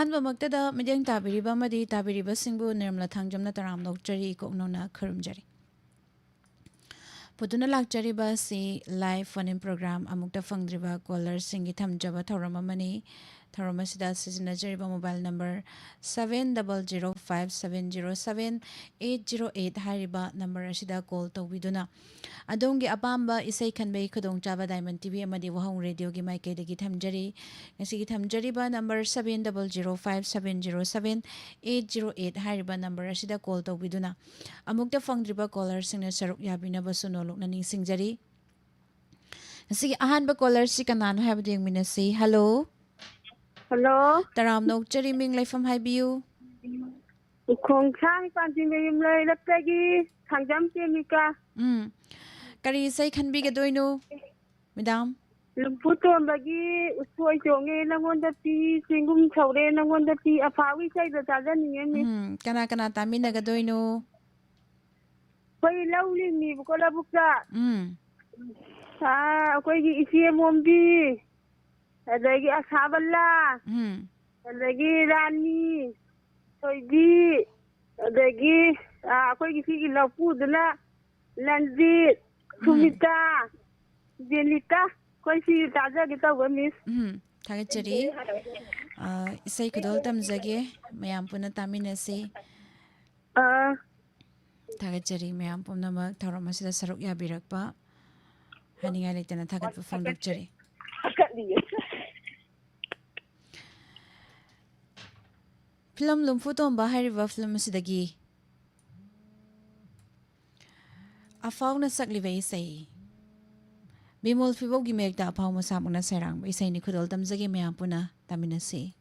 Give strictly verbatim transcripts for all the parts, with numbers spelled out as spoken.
ꯑꯍꯥꯟꯕꯃꯛꯇꯗ ꯃꯤꯠꯌꯦꯡ ꯇꯥꯕꯤꯔꯤꯕ ꯑꯃꯗꯤ ꯇꯥꯕꯤꯔꯤꯕꯁꯤꯡꯕꯨ ꯅꯤꯔꯃꯂꯥ ꯊꯥꯡꯖꯝꯅ ꯇꯔꯥꯝꯅ ꯑꯣꯛꯆꯔꯤ, ꯏꯀꯣꯛ ꯅꯧꯅ ꯈꯨꯔꯨꯝꯖꯔꯤ꯫ ꯄꯨꯗꯨꯅ ꯂꯥꯛꯆꯔꯤꯕ ꯑꯁꯤ live phone in program, ꯑꯃꯨꯛꯇ ꯐꯪꯗ꯭ꯔꯤꯕ callerꯁꯤꯡꯒꯤ ꯊꯝꯖꯕ ꯊꯧꯔꯝ ꯑꯃꯅꯤ꯫ ꯊꯧꯔꯝ ꯑꯁꯤꯗ ꯁꯤꯖꯤꯟꯅꯖꯔꯤꯕ mobile number seven double zero five seven zero seven eight zero eight ꯍꯥꯏꯔꯤꯕ number ꯑꯁꯤꯗ call ꯇꯧꯕꯤꯗꯨꯅ ꯑꯗꯣꯝꯒꯤ ꯑꯄꯥꯝꯕ ꯏꯁꯩ ꯈꯟꯕꯒꯤ ꯈꯨꯗꯣꯡꯆꯥꯕ Diamond TV ꯑꯃꯗꯤ ꯋꯥꯍꯣꯡ ꯔꯦꯗꯤꯑꯣꯒꯤ ꯃꯥꯏꯀꯩꯗꯒꯤ ꯊꯝꯖꯔꯤ꯫ ꯉꯁꯤꯒꯤ ꯊꯝꯖꯔꯤꯕ number seven double zero five seven zero seven eight zero eight ꯍꯥꯏꯔꯤꯕ number ꯑꯁꯤꯗ call ꯇꯧꯕꯤꯗꯨꯅ ꯑꯃꯨꯛꯇ ꯐꯪꯗ꯭ꯔꯤꯕ callerꯁꯤꯡꯅ ꯁꯔꯨꯛ ꯌꯥꯕꯤꯅꯕꯁꯨ ꯅꯣꯜꯂꯨꯛꯅ ꯅꯤꯡꯁꯤꯡꯖꯔꯤ꯫ ꯉꯁꯤꯒꯤ ꯑꯍꯥꯟꯕ callerꯁꯤ ꯀꯅꯥꯅꯣ ꯍꯥꯏꯕꯗꯨ ꯌꯦꯡꯃꯤꯟꯅꯁꯤ꯫ Hello꯫ Hello꯫ ꯇꯔꯥꯝꯅ ꯑꯣꯛꯆꯔꯤ, ꯃꯤꯡ ꯂꯩꯐꯝ ꯍꯥꯏꯕꯤꯌꯨ꯫ ꯈꯣꯡꯁꯥꯡ ꯄꯥꯟꯖꯤꯡꯕ ꯌꯨꯝꯂꯩ ꯂꯞꯇꯒꯤ ꯊꯥꯡꯖꯝ ꯄ꯭ꯔꯦꯃꯤꯀꯥ꯫ ꯎꯝ꯫ ꯀꯔꯤ ꯏꯁꯩ ꯈꯟꯕꯤꯒꯗꯣꯏꯅꯣ, madam? ꯂꯨꯝꯐꯨ ꯇꯣꯝꯕꯒꯤ "ꯎꯁꯣꯏ ꯆꯣꯡꯉꯦ ꯅꯪꯉꯣꯟꯗ ꯄꯤ, ꯆꯦꯡꯒꯨꯝ ꯁꯧꯔꯦ ꯅꯪꯉꯣꯟꯗ ꯄꯤ", ꯑꯐꯥꯎꯒꯤ ꯏꯁꯩꯗꯣ ꯇꯥꯖꯅꯤꯡꯉꯦ, miss꯫ ꯎꯝ, ꯀꯅꯥ ꯀꯅꯥ ꯇꯥꯃꯤꯟꯅꯒꯗꯣꯏꯅꯣ? ꯑꯩꯈꯣꯏ ꯂꯧ ꯂꯤꯡꯉꯤꯕꯀꯣ ꯂꯧꯕꯨꯛꯇ꯫ ꯎꯝ꯫ ꯑꯥ, ꯑꯩꯈꯣꯏꯒꯤ ꯏꯆꯦ ꯃꯣꯝꯕꯤ, ꯑꯗꯒꯤ ꯑꯁꯥꯕꯂꯥ, ꯎꯝ꯫ ꯑꯗꯒꯤ ꯔꯥꯅꯤ, ꯊꯣꯏꯕꯤ, ꯑꯗꯒꯤ, ꯑꯥ, ꯑꯩꯈꯣꯏꯒꯤ ꯁꯤꯒꯤ ꯂꯧꯄꯨꯗꯨꯅ ꯂꯟꯖꯤꯠ, ꯎꯝ꯫ ꯁꯨꯃꯤꯇꯥ, ꯖꯦꯅꯤꯇꯥ, ꯑꯩꯈꯣꯏ ꯁꯤ ꯇꯥꯖꯒꯦ ꯇꯧꯕ, miss꯫ ꯎꯝ, ꯊꯥꯒꯠꯆꯔꯤ꯫ ꯑꯥ, ꯏꯁꯩ ꯈꯨꯗꯣꯜ ꯇꯝꯖꯒꯦ, ꯃꯌꯥꯝ ꯄꯨꯟꯅ ꯇꯥꯃꯤꯟꯅꯁꯤ꯫ ꯑꯥ꯫ ꯊꯥꯒꯠꯆꯔꯤ ꯃꯌꯥꯝ ꯄꯨꯝꯅꯃꯛ ꯊꯧꯔꯝ ꯑꯁꯤꯗ ꯁꯔꯨꯛ ꯌꯥꯕꯤꯔꯛꯄ꯫ ꯍꯥꯏꯅꯤꯡꯉꯥꯏ ꯂꯩꯇꯅ ꯊꯥꯒꯠꯄ ꯐꯣꯡꯗꯣꯛꯆꯔꯤ꯫ ꯊꯥꯒꯠꯂꯤꯌꯦ꯫ ꯐꯤꯂꯝ ꯂꯨꯝꯐꯨ ꯇꯣꯝꯕ ꯍꯥꯏꯔꯤꯕ ꯐꯤꯂꯝ ꯑꯁꯤꯗꯒꯤ ꯑꯐꯥꯎꯅ ꯁꯛꯂꯤꯕ ꯏꯁꯩ, ꯕꯤꯃꯣꯜ ꯐꯤꯕꯧꯒꯤ ꯃꯌꯦꯛꯇ ꯑꯐꯥꯎ ꯃꯁꯥꯃꯛꯅ ꯁꯩꯔꯥꯡꯕ ꯏꯁꯩꯅꯤ꯫ ꯈꯨꯗꯣꯜ ꯇꯝꯖꯒꯦ, ꯃꯌꯥꯝ ꯄꯨꯟꯅ ꯇꯥꯃꯤꯟꯅꯁꯤ꯫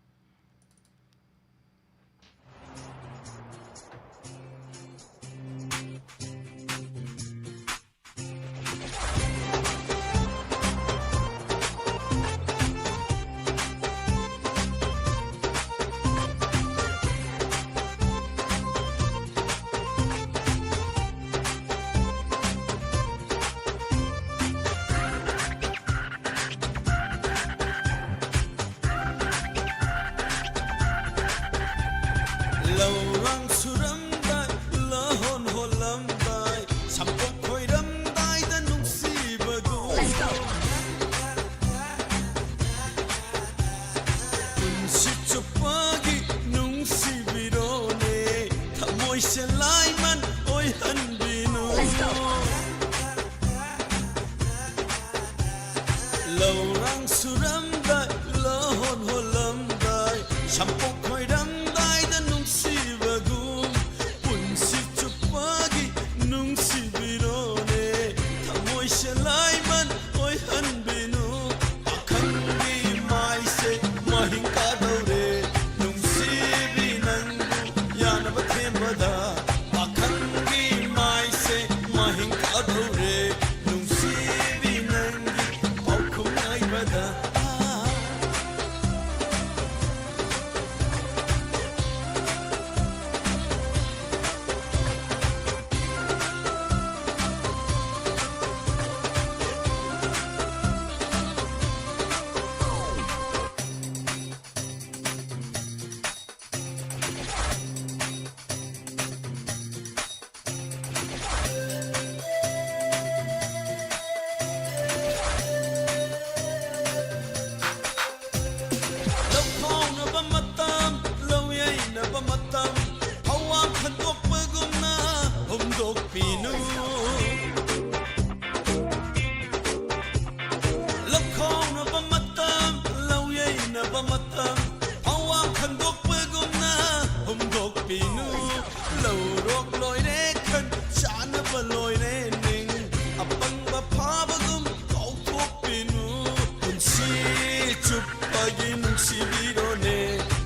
ꯅꯨꯡꯁꯤꯕꯤꯔꯣꯅꯦ,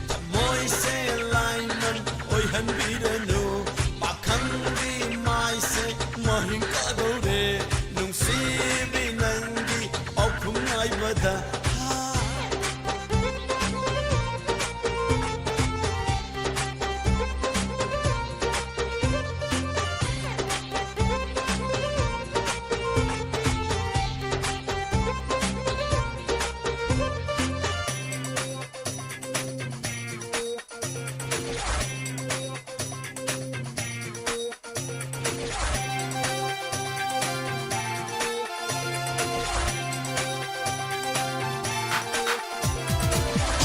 ꯊꯃꯣꯏꯁꯦ ꯂꯥꯏꯃꯟ ꯑꯣꯏꯍꯟꯕꯤꯔꯅꯨ꯫ ꯄꯥꯈꯪꯒꯤ ꯃꯥꯏꯁꯦ ꯃꯍꯤꯡ ꯀꯥꯗꯧꯔꯦ, ꯅꯨꯡꯁꯤꯕꯤ ꯅꯪꯒꯤ ꯄꯥꯎꯈꯨꯝ ꯉꯥꯏꯕꯗ꯫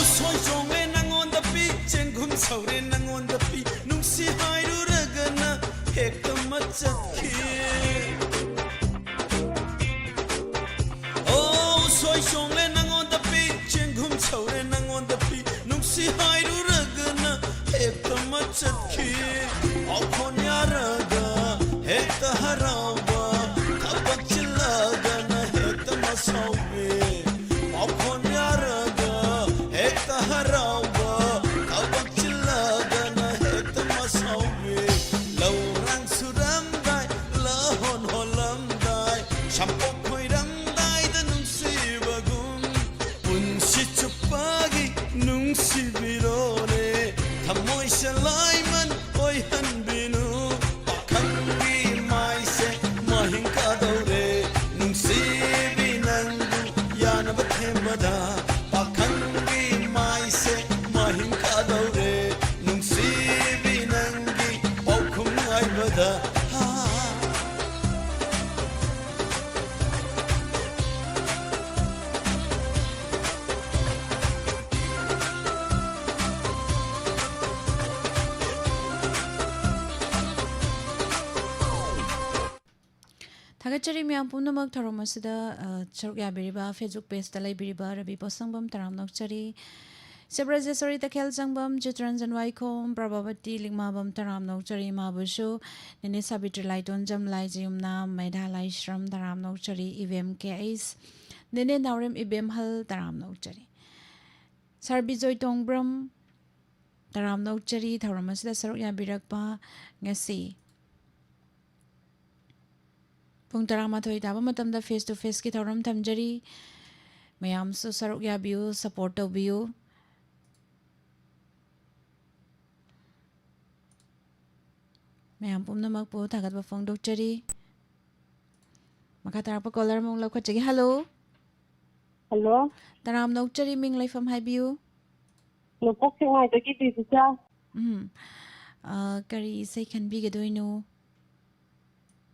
ꯎꯁꯣꯏ ꯆꯣꯡꯂꯦ ꯅꯪꯉꯣꯟꯗ ꯄꯤ, ꯆꯦꯡꯒꯨꯝ ꯁꯧꯔꯦ ꯅꯪꯉꯣꯟꯗ ꯄꯤ, ꯅꯨꯡꯁꯤ ꯍꯥꯏꯔꯨꯔꯒꯅ ꯍꯦꯛꯇ ꯃꯆꯠꯈꯤ꯫ ꯑꯣ, ꯎꯁꯣꯏ ꯆꯣꯡꯂꯦ ꯅꯪꯉꯣꯟꯗ ꯄꯤ, ꯆꯦꯡꯒꯨꯝ ꯁꯧꯔꯦ ꯅꯪꯉꯣꯟꯗ ꯄꯤ, ꯅꯨꯡꯁꯤ ꯍꯥꯏꯔꯨꯔꯒꯅ ꯍꯦꯛꯇ ꯃꯆꯠꯈꯤ꯫ ꯄꯥꯎꯈꯣꯟ ꯌꯥꯔꯒ ꯍꯦꯛꯇ ꯍꯔꯥꯎꯕ, ꯊꯕꯛ ꯆꯤꯜꯂꯒꯅ ꯍꯦꯛꯇ ꯃꯁꯥꯎꯕꯤ꯫ ꯄꯥꯎꯈꯣꯟ ꯌꯥꯔꯒ ꯍꯦꯛꯇ ꯍꯔꯥꯎꯕ, ꯊꯕꯛ ꯆꯤꯜꯂꯒꯅ ꯍꯦꯛꯇ ꯃꯁꯥꯎꯕꯤ꯫ ꯂꯧꯔꯥꯡ ꯁꯨꯔꯝꯗꯥꯏ, ꯂꯍꯣꯟ ꯍꯣꯜꯂꯝꯗꯥꯏ, ꯁꯝꯄꯣꯛ ꯈꯣꯏꯔꯝꯗꯥꯏꯗ ꯅꯨꯡꯁꯤꯕꯒꯨꯝ, ꯄꯨꯟꯁꯤ ꯆꯨꯞꯄꯒꯤ ꯅꯨꯡꯁꯤꯕꯤꯔꯣꯅꯦ, ꯊꯃꯣꯏꯁꯦ ꯂꯥꯏꯃꯟ ꯑꯣꯏꯍꯟꯕꯤꯅꯨ꯫ ꯄꯥꯈꯪꯒꯤ ꯃꯥꯏꯁꯦ ꯃꯍꯤꯡ ꯀꯥꯗꯧꯔꯦ, ꯅꯨꯡꯁꯤꯕꯤ ꯅꯪꯕꯨ ꯌꯥꯅꯕ ꯊꯦꯝꯕꯗ꯫ ꯄꯥꯈꯪꯒꯤ ꯃꯥꯏꯁꯦ ꯃꯍꯤꯡ ꯀꯥꯗꯧꯔꯦ, ꯅꯨꯡꯁꯤꯕꯤ ꯅꯪꯒꯤ ꯄꯥꯎꯈꯨꯝ ꯉꯥꯏꯕꯗ꯫ ꯍꯥ꯫ ꯊꯥꯒꯠꯆꯔꯤ ꯃꯌꯥꯝ ꯄꯨꯝꯅꯃꯛ ꯊꯧꯔꯝ ꯑꯁꯤꯗ, ꯑ, ꯁꯔꯨꯛ ꯌꯥꯕꯤꯔꯤꯕ Facebook pageꯇ ꯂꯩꯕꯤꯔꯤꯕ ꯔꯕꯤ ꯄꯣꯠꯁꯪꯕꯝ ꯇꯔꯥꯝꯅ ꯑꯣꯛꯆꯔꯤ꯫ ꯁꯤꯕ꯭ꯔꯖꯦꯁꯣꯔꯤ ꯇꯈꯦꯜꯖꯪꯕꯝ, ꯆꯤꯇ꯭ꯔꯟꯖꯟ ꯋꯥꯏꯈꯣꯝ, ꯄ꯭ꯔꯚꯥꯕꯇꯤ ꯂꯤꯛꯃꯥꯕꯝ ꯇꯔꯥꯝꯅ ꯑꯣꯛꯆꯔꯤ꯫ ꯏꯃꯥꯕꯨꯁꯨ ꯅꯦꯅꯦ ꯁꯥꯕꯤꯇ꯭ꯔꯤ ꯂꯥꯏꯇꯣꯟꯖꯝ ꯂꯥꯏꯖꯌꯨꯝꯅꯥꯝ ꯃꯩꯙꯥ ꯂꯥꯏꯁ꯭ꯔꯝ ꯇꯔꯥꯝꯅ ꯑꯣꯛꯆꯔꯤ꯫ ꯏꯕꯦꯝ ꯀꯦ ꯑꯩꯁ, ꯅꯦꯅꯦ ꯅꯥꯎꯔꯦꯝ ꯏꯕꯦꯝꯍꯜ ꯇꯔꯥꯝꯅ ꯑꯣꯛꯆꯔꯤ꯫ ꯁꯥꯔ ꯕꯤꯖꯣꯏ ꯇꯣꯡꯕ꯭ꯔꯝ, ꯇꯔꯥꯝꯅ ꯑꯣꯛꯆꯔꯤ ꯊꯧꯔꯝ ꯑꯁꯤꯗ ꯁꯔꯨꯛ ꯌꯥꯕꯤꯔꯛꯄ꯫ ꯉꯁꯤ ꯄꯨꯡ ꯇꯔꯥꯃꯥꯊꯣꯏ ꯇꯥꯕ ꯃꯇꯝꯗ face to faceꯀꯤ ꯊꯧꯔꯝ ꯊꯝꯖꯔꯤ꯫ ꯃꯌꯥꯝꯁꯨ ꯁꯔꯨꯛ ꯌꯥꯕꯤꯌꯨ, support ꯇꯧꯕꯤꯌꯨ꯫ ꯃꯌꯥꯝ ꯄꯨꯝꯅꯃꯛꯄꯨ ꯊꯥꯒꯠꯄ ꯐꯣꯡꯗꯣꯛꯆꯔꯤ꯫ ꯃꯈꯥ ꯇꯥꯔꯛꯄ caller ꯑꯃꯨꯛ ꯂꯧꯈꯠꯆꯒꯦ꯫ Hello꯫ Hello꯫ ꯇꯔꯥꯝꯅ ꯑꯣꯛꯆꯔꯤ, ꯃꯤꯡ ꯂꯩꯐꯝ ꯍꯥꯏꯕꯤꯌꯨ꯫ ꯅꯣꯡꯄꯣꯛ ꯁꯦꯛꯃꯥꯏꯗꯒꯤ ꯕꯤꯕꯤꯆꯥ꯫ ꯎꯝ꯫ ꯑ, ꯀꯔꯤ ꯏꯁꯩ ꯈꯟꯕꯤꯒꯗꯣꯏꯅꯣ?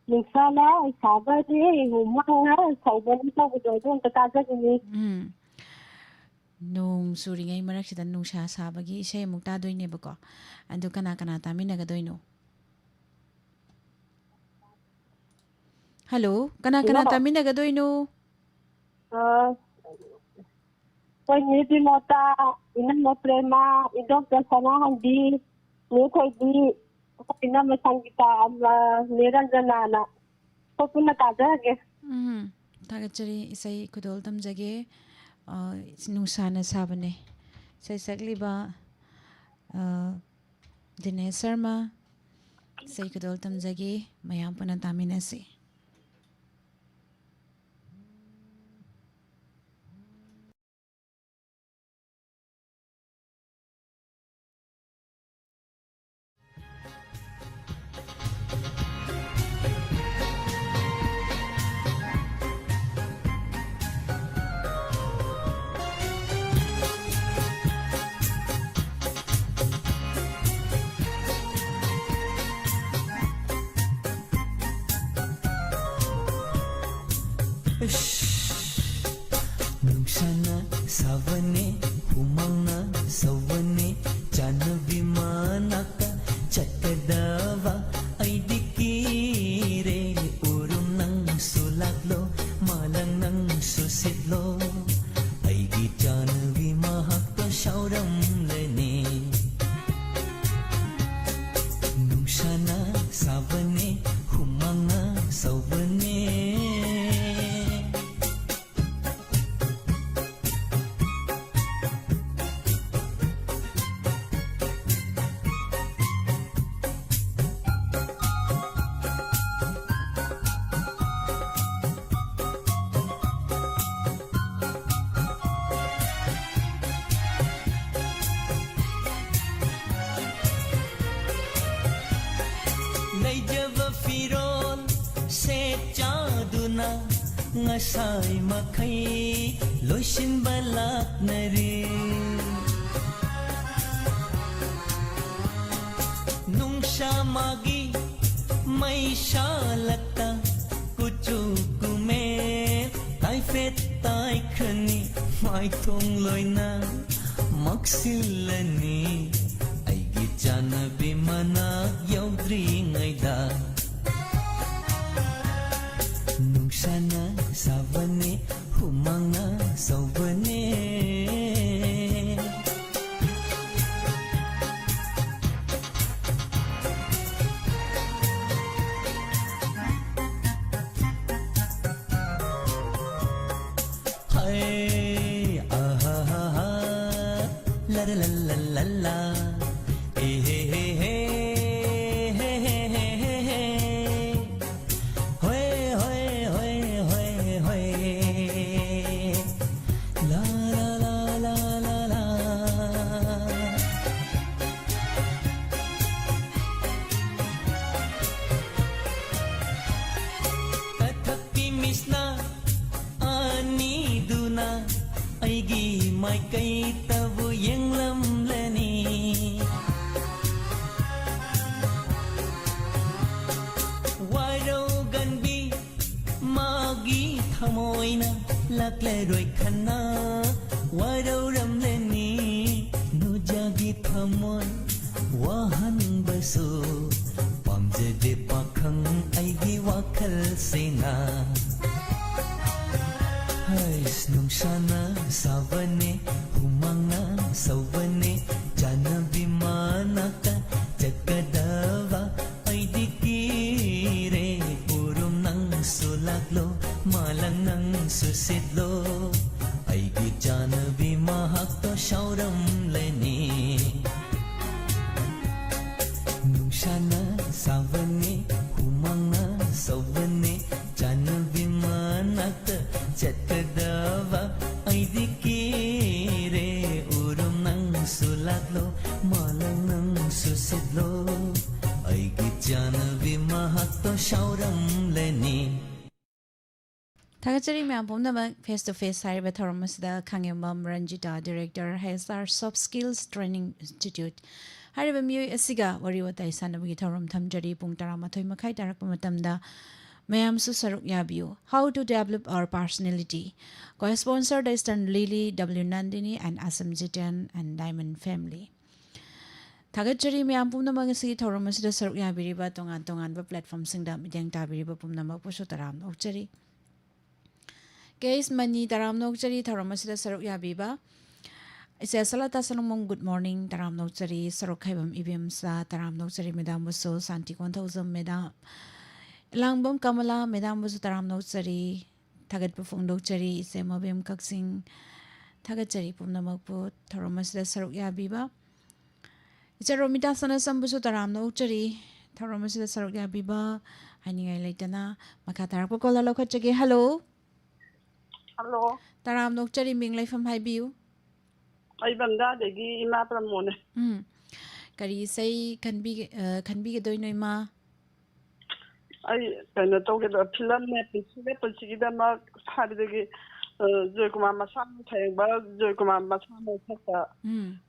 ꯅꯨꯡꯁꯥꯅ ꯁꯥꯕꯅꯦ, ꯍꯨꯃꯥꯡꯅ ꯁꯧꯕꯅꯦ ꯇꯧꯕꯗꯣ, ꯑꯗꯨ ꯑꯝꯇ ꯇꯥꯖꯅꯤꯡꯉꯤ꯫ ꯎꯝ꯫ ꯅꯣꯡ ꯆꯨꯔꯤꯉꯩ ꯃꯔꯛꯁꯤꯗ ꯅꯨꯡꯁꯥ ꯁꯥꯕꯒꯤ ꯏꯁꯩ ꯑꯃꯨꯛ ꯇꯥꯗꯣꯏꯅꯦꯕꯀꯣ꯫ ꯑꯗꯨ ꯀꯅꯥ ꯀꯅꯥ ꯇꯥꯃꯤꯟꯅꯒꯗꯣꯏꯅꯣ? Hello, ꯀꯅꯥ ꯀꯅꯥ Hello꯫ ꯇꯥꯃꯤꯟꯅꯒꯗꯣꯏꯅꯣ? ꯑ, ꯑꯩꯈꯣꯏ ꯅꯦ ꯕꯤꯃꯣꯇꯥ, ꯏꯅꯝꯃ ꯄ꯭ꯔꯦꯃꯥ, ꯏꯟꯗꯣꯝꯆꯥ ꯁꯅꯥꯍꯟꯕꯤ, ꯅꯦ ꯊꯣꯏꯕꯤ, ꯑꯩꯈꯣꯏ ꯏꯅꯝꯃ ꯁꯪꯒꯤꯇꯥ, ꯑꯃ, ꯅꯦ ꯔꯟꯖꯅꯥꯅ꯫ ꯑꯩꯈꯣꯏ ꯄꯨꯟꯅ ꯇꯥꯖꯔꯒꯦ꯫ ꯎꯝ, ꯊꯥꯒꯠꯆꯔꯤ꯫ ꯏꯁꯩ ꯈꯨꯗꯣꯜ ꯇꯝꯖꯒꯦ꯫ ꯑ, ꯅꯨꯡꯁꯥꯅ ꯁꯥꯕꯅꯦ꯫ ꯏꯁꯩ ꯁꯛꯂꯤꯕ, ꯑ, ꯗꯤꯅꯦꯁ ꯁꯔꯃ꯫ ꯏꯁꯩ ꯈꯨꯗꯣꯜ ꯇꯝꯖꯒꯦ꯫ ꯃꯌꯥꯝ ꯄꯨꯟꯅ ꯇꯥꯃꯤꯟꯅꯁꯤ꯫ ꯏꯁ, ꯅꯨꯡꯁꯥꯅ ꯁꯥꯕꯅꯦ, ꯍꯨꯃꯥꯡꯅ ꯁꯧꯕꯅꯦ, ꯆꯥꯟꯅꯕꯤ ꯃꯅꯥꯛꯇ ꯆꯠꯀꯗꯕ ꯑꯩꯗꯤ ꯀꯤꯔꯦ꯫ ꯎꯔꯨꯝ ꯅꯪꯁꯨ ꯂꯥꯛꯂꯣ, ꯃꯥꯂꯪ ꯅꯪꯁꯨ ꯁꯤꯠꯂꯣ, ꯑꯩꯒꯤ ꯆꯥꯟꯅꯕꯤ ꯃꯍꯥꯛꯇꯣ ꯁꯥꯎꯔꯝꯂꯅꯤ꯫ ꯅꯨꯡꯁꯥꯅ ꯁꯥꯕꯅꯦ, ꯍꯨꯃꯥꯡꯅ ꯁꯧꯕꯅꯦ꯫ ꯉꯁꯥꯏ ꯃꯈꯩ ꯂꯣꯏꯁꯤꯟꯕ ꯂꯥꯛꯅꯔꯦ꯫ ꯅꯨꯡꯁꯥ ꯃꯥꯒꯤ ꯃꯩꯁꯥꯂꯛꯇ ꯀꯨꯆꯨ ꯀꯨꯃꯦꯟ ꯇꯥꯏꯐꯦꯠ ꯇꯥꯏꯈꯅꯤ꯫ ꯃꯥꯏꯊꯣꯡ ꯂꯣꯏꯅ ꯃꯛꯁꯤꯜꯂꯅꯤ꯫ ꯑꯩꯒꯤ ꯆꯥꯟꯅꯕꯤ ꯃꯅꯥꯛ ꯌꯧꯗ꯭ꯔꯤꯉꯩꯗ ꯅꯨꯡꯁꯥꯅ ꯁꯥꯕꯅꯦ, ꯍꯨꯃꯥꯡꯅ ꯁꯧꯕꯅꯦ꯫ ꯍꯩ, ꯑꯍꯥꯍꯥꯍꯥ, ꯂꯔ ꯂ ꯂ ꯂ ꯂ, ꯑꯦ ꯍꯦ ꯍꯦ ꯍꯦ, ꯍꯦ ꯍꯦ ꯍꯦ ꯍꯦ ꯍꯦ꯫ ꯍꯣꯏ, ꯍꯣꯏ, ꯍꯣꯏ, ꯍꯣꯏ, ꯍꯣꯏ꯫ ꯂꯥ, ꯂꯥ, ꯂꯥ, ꯂꯥ, ꯂꯥ, ꯂꯥ꯫ ꯀꯊꯛꯀꯤ ꯃꯤꯁꯅ ꯑꯅꯤꯗꯨꯅ ꯑꯩꯒꯤ ꯃꯥꯏꯀꯩꯇꯕꯨ ꯌꯦꯡꯂꯝꯂꯅꯤ꯫ ꯋꯥꯔꯧꯒꯟꯕꯤ ꯃꯥꯒꯤ ꯊꯃꯣꯏꯅ ꯂꯥꯛꯂꯔꯣꯏ ꯈꯟꯅ ꯋꯥꯔꯧꯔꯝꯂꯅꯤ꯫ ꯅꯨꯖꯥꯒꯤ ꯊꯃꯣꯏ ꯋꯥꯍꯟꯕꯁꯨ ꯄꯥꯝꯖꯗꯦ ꯄꯥꯈꯪ ꯑꯩꯒꯤ ꯋꯥꯈꯜꯁꯤꯅ꯫ ꯍꯩꯁ, ꯅꯨꯡꯁꯥꯅ ꯁꯥꯕꯅꯦ, ꯍꯨꯃꯥꯡꯅ ꯁꯧꯕꯅꯦ, ꯆꯥꯟꯅꯕꯤ ꯃꯅꯥꯛꯇ ꯆꯠꯀꯗꯕ ꯑꯩꯗꯤ ꯀꯤꯔꯦ꯫ ꯎꯔꯨꯝ ꯅꯪꯁꯨ ꯂꯥꯛꯂꯣ, ꯃꯥꯂꯪ ꯅꯪꯁꯨ ꯁꯤꯠꯂꯣ, ꯑꯩꯒꯤ ꯆꯥꯟꯅꯕꯤ ꯃꯍꯥꯛꯇꯣ ꯁꯥꯎꯔꯝꯂꯅꯤ꯫ ꯅꯨꯡꯁꯥꯅ ꯁꯥꯕꯅꯦ, ꯍꯨꯃꯥꯡꯅ ꯁꯧꯕꯅꯦ, ꯆꯥꯟꯅꯕꯤ ꯃꯅꯥꯛꯇ ꯆꯠꯀꯗꯕ ꯑꯩꯗꯤ ꯀꯤꯔꯦ꯫ ꯎꯔꯨꯝ ꯅꯪꯁꯨ ꯂꯥꯛꯂꯣ, ꯃꯥꯂꯪ ꯅꯪꯁꯨ ꯁꯤꯠꯂꯣ, ꯑꯩꯒꯤ ꯆꯥꯟꯅꯕꯤ ꯃꯍꯥꯛꯇꯣ ꯁꯥꯎꯔꯝꯂꯅꯤ꯫ ꯊꯥꯒꯠꯆꯔꯤ ꯃꯌꯥꯝ ꯄꯨꯝꯅꯃꯛ꯫ Face to Face ꯍꯥꯏꯔꯤꯕ ꯊꯧꯔꯝ ꯑꯁꯤꯗ ꯈꯥꯉꯦꯝꯕꯝ Ranjita, Director, H R Soft Skills Training Institute ꯍꯥꯏꯔꯤꯕ ꯃꯤꯑꯣꯏ ꯑꯁꯤꯒ ꯋꯥꯔꯤ ꯋꯥꯇꯥꯏ ꯁꯥꯟꯅꯕꯒꯤ ꯊꯧꯔꯝ ꯊꯝꯖꯔꯤ꯫ ꯄꯨꯡ ꯇꯔꯥꯃꯥꯊꯣꯏ ꯃꯈꯥꯏ ꯇꯥꯔꯛꯄ ꯃꯇꯝꯗ ꯃꯌꯥꯝꯁꯨ ꯁꯔꯨꯛ ꯌꯥꯕꯤꯌꯨ꯫ How to develop our personality. Co-sponsor the Eastern Lily, W Nandini and Assam Jitan and Diamond Family. ꯊꯥꯒꯠꯆꯔꯤ ꯃꯌꯥꯝ ꯄꯨꯝꯅꯃꯛ ꯉꯁꯤꯒꯤ ꯊꯧꯔꯝ ꯑꯁꯤꯗ ꯁꯔꯨꯛ ꯌꯥꯕꯤꯔꯤꯕ, ꯇꯣꯉꯥꯟ ꯇꯣꯉꯥꯟꯕ platformꯁꯤꯡꯗ ꯃꯤꯠꯌꯦꯡ ꯇꯥꯕꯤꯔꯤꯕ ꯄꯨꯝꯅꯃꯛꯄꯨꯁꯨ ꯇꯔꯥꯝꯅ ꯑꯣꯛꯆꯔꯤ꯫ ꯀꯦ ꯑꯦꯁ ꯃꯅꯤ, ꯇꯔꯥꯝꯅ ꯑꯣꯛꯆꯔꯤ ꯊꯧꯔꯝ ꯑꯁꯤꯗ ꯁꯔꯨꯛ ꯌꯥꯕꯤꯕ꯫ ꯏꯆꯦ ꯁꯂꯥꯇꯥ ꯁꯅꯨꯃꯣꯝ, good morning, ꯇꯔꯥꯝꯅ ꯑꯣꯛꯆꯔꯤ꯫ ꯁꯣꯔꯣꯛꯈꯥꯏꯕꯝ ꯏꯕꯦꯝꯆꯥ, ꯇꯔꯥꯝꯅ ꯑꯣꯛꯆꯔꯤ madamꯕꯨꯁꯨ꯫ ꯁꯥꯟꯇꯤ ꯀꯣꯟꯊꯧꯖꯝ madam, ꯏꯂꯥꯡꯕꯝ ꯀꯃꯂꯥ madamꯕꯨꯁꯨ ꯇꯔꯥꯝꯅ ꯑꯣꯛꯆꯔꯤ꯫ ꯊꯥꯒꯠꯄ ꯐꯣꯡꯗꯣꯛꯆꯔꯤ ꯏꯆꯦ ꯃꯕꯦꯝ ꯀꯛꯆꯤꯡ꯫ ꯊꯥꯒꯠꯆꯔꯤ ꯄꯨꯝꯅꯃꯛꯄꯨ ꯊꯧꯔꯝ ꯑꯁꯤꯗ ꯁꯔꯨꯛ ꯌꯥꯕꯤꯕ꯫ ꯏꯆꯦ ꯔꯣꯃꯤꯇꯥ ꯁꯅꯥꯁꯝꯕꯨꯁꯨ ꯇꯔꯥꯝꯅ ꯑꯣꯛꯆꯔꯤ꯫ ꯊꯧꯔꯝ ꯑꯁꯤꯗ ꯁꯔꯨꯛ ꯌꯥꯕꯤꯕ ꯍꯥꯏꯅꯤꯡꯉꯥꯏ ꯂꯩꯇꯅ ꯃꯈꯥ ꯇꯥꯔꯛꯄ caller ꯂꯧꯈꯠꯆꯒꯦ꯫ Hello꯫ Hello꯫ ꯇꯔꯥꯝꯅ ꯑꯣꯛꯆꯔꯤ, ꯃꯤꯡ ꯂꯩꯐꯝ ꯍꯥꯏꯕꯤꯌꯨ꯫ ꯑꯩ ꯕꯟꯗꯥꯗꯒꯤ ꯏꯃꯥ ꯄ꯭ꯔꯃꯣꯗꯅꯦ꯫ ꯎꯝ꯫ ꯀꯔꯤ ꯏꯁꯩ ꯈꯟꯕꯤꯒꯦ-, ꯑ, ꯈꯟꯕꯤꯒꯗꯣꯏꯅꯣ ꯏꯃꯥ? ꯑꯩ ꯀꯩꯅꯣ ꯇꯧꯒꯦ ꯇꯧꯕ, ꯐꯤꯂꯝꯅꯦ, ꯄꯨꯟꯁꯤꯅꯦ, ꯄꯨꯟꯁꯤꯒꯤꯗꯃꯛ ꯍꯥꯏꯕꯗꯒꯤ, ꯑ, ꯖꯣꯏꯀꯨꯃꯥꯔ ꯃꯁꯥꯃꯛ, ꯊꯌꯦꯡꯕ ꯖꯣꯏꯀꯨꯃꯥꯔ ꯃꯁꯥꯃꯛ ꯁꯛꯄ ꯎꯝ꯫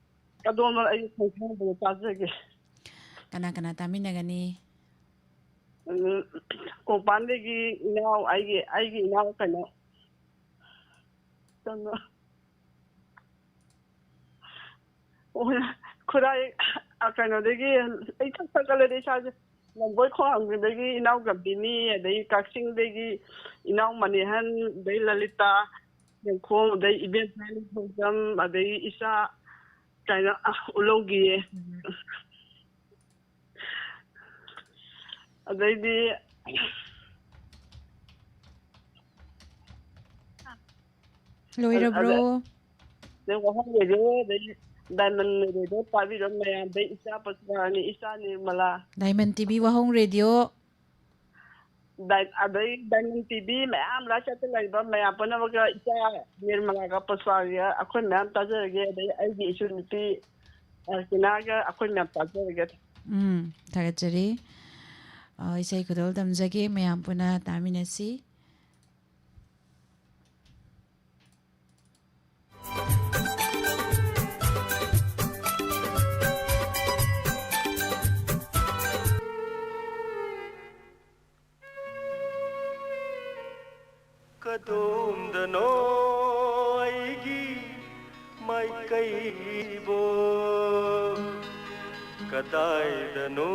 ꯑꯗꯣꯝꯅ ꯑꯩ ꯈꯣꯡꯊꯥꯡꯗ ꯇꯥꯖꯒꯦ꯫ ꯀꯅꯥ ꯀꯅꯥ ꯇꯥꯃꯤꯟꯅꯒꯅꯤ? ꯎꯝ, ꯀꯣꯡꯄꯥꯟꯗꯒꯤ ꯏꯅꯥꯎ, ꯑꯩꯒꯤ, ꯑꯩꯒꯤ ꯏꯅꯥꯎ ꯀꯩꯅꯣ, ꯀꯩꯅꯣ, ꯑꯣ, ꯈꯨꯔꯥꯏ, ꯑ, ꯀꯩꯅꯣꯗꯒꯤ, ꯑꯩ ꯁꯛ ꯁꯛꯀꯠꯂꯦꯗ ꯏꯁꯥꯁꯦ꯫ ꯂꯝꯕꯣꯏ ꯈꯣꯡꯍꯥꯝꯗꯒꯤ ꯏꯅꯥꯎ ꯒꯝꯚꯤꯅꯤ, ꯑꯗꯩ ꯀꯛꯆꯤꯡꯗꯒꯤ ꯏꯅꯥꯎ ꯃꯅꯤꯍꯟ, ꯑꯗꯩ ꯂꯂꯤꯇꯥ ꯌꯦꯡꯈꯣꯝ, ꯑꯗꯩ ꯏꯕꯦꯝ ꯊꯥꯏꯅ ꯊꯧꯖꯝ, ꯑꯗꯩ ꯏꯆꯥ ꯀꯩꯅꯣ, ꯑ, ꯎꯂꯧꯒꯤꯌꯦ꯫ ꯎꯝ꯫ ꯑꯗꯩꯗꯤ ꯂꯣꯏꯔꯕ꯭ꯔꯣ? ꯑꯗ-, ꯑꯗꯩ ꯋꯥꯍꯪ ꯂꯩꯔꯦ, ꯑꯗꯩ Diamond Radio ꯇꯥꯕꯤꯔꯣ ꯃꯌꯥꯝ, ꯑꯗꯩ ꯏꯆꯥ ꯄꯁꯨꯔꯥꯅꯤ, ꯏꯆꯥ Nirmala. Diamond T V ꯋꯥꯍꯣꯡ Radio꯫ ꯗꯥꯏ-, ꯑꯗꯩ Diamond T V ꯃꯌꯥꯝ, ꯂꯥꯏ ꯆꯠꯇ ꯂꯩꯕ ꯃꯌꯥꯝ ꯄꯨꯝꯅꯃꯛꯀ, ꯏꯆꯥ ꯅꯤꯔꯃꯂꯥꯒ ꯄꯁꯨꯔꯥꯅꯤꯒ ꯑꯩꯈꯣꯏ ꯃꯌꯥꯝ ꯇꯥꯖꯔꯒꯦ, ꯑꯗꯩ ꯑꯩꯒꯤ ꯏꯆꯟ ꯅꯨꯄꯤ ꯑꯔꯆꯤꯅꯥꯒ ꯑꯩꯈꯣꯏ ꯃꯌꯥꯝ ꯇꯥꯖꯔꯒꯦ꯫ ꯎꯝ, ꯊꯥꯒꯠꯆꯔꯤ꯫ ꯑ, ꯏꯁꯩ ꯈꯨꯗꯣꯜ ꯇꯝꯖꯒꯦ, ꯃꯌꯥꯝ ꯄꯨꯟꯅ ꯇꯥꯃꯤꯟꯅꯁꯤ꯫ ꯇꯣꯝꯗꯅꯣ ꯑꯩꯒꯤ ꯃꯥꯏꯀꯩꯕꯣ, ꯀꯗꯥꯏꯗꯅꯣ